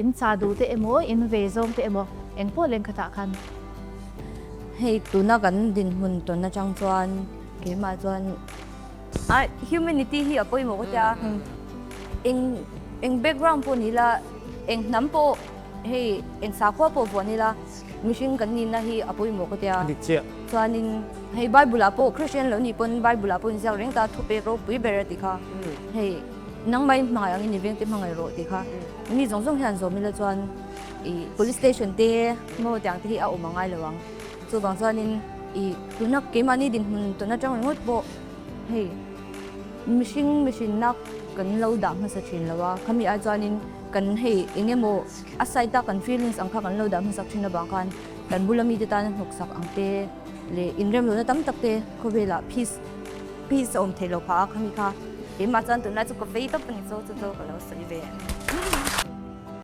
In cha duh te emaw, in ve zawng te emaw, eng pawh leng khatah khan. Hei tuna kan dinhmun tawn atang chuan keimah chuan a humanity hi a pawimawh ka tia, eng eng background pawh ni ila, eng hnam pawh hei eng sakhua pawh vuah ni ila mihring kan nihna hi a pawimawh ka tia. Chuanin hei Bible ah pawh Christian lo nih pawn Bible ah pawh inziak reng ta thupek ropui ber a ti kha hei nangmah in hmangaih angin i vengte hmangaih rawh tih kha mi zawng zawng hian zawm ila chuan ih police station te maw tiang te hi a awm a ngai lo ang chuvang chuanin ih tuna keimahni dinhmun tawna tang ringawt pawh hei mihring mihrinna kan lo dah hmasa thin lo a khami ai chuanin kan hei eng emaw a side a kan feelings ang kha kan lo dah hmasak thin avang khan kan bula mite tana hnawksak ang te leh inremlohna tam tak te khawvelah peace peace a awm theih loh phah a khami kha keimah chuan tunlai chu ka vei tawp a ni chu chu chu ka lo sawi ve.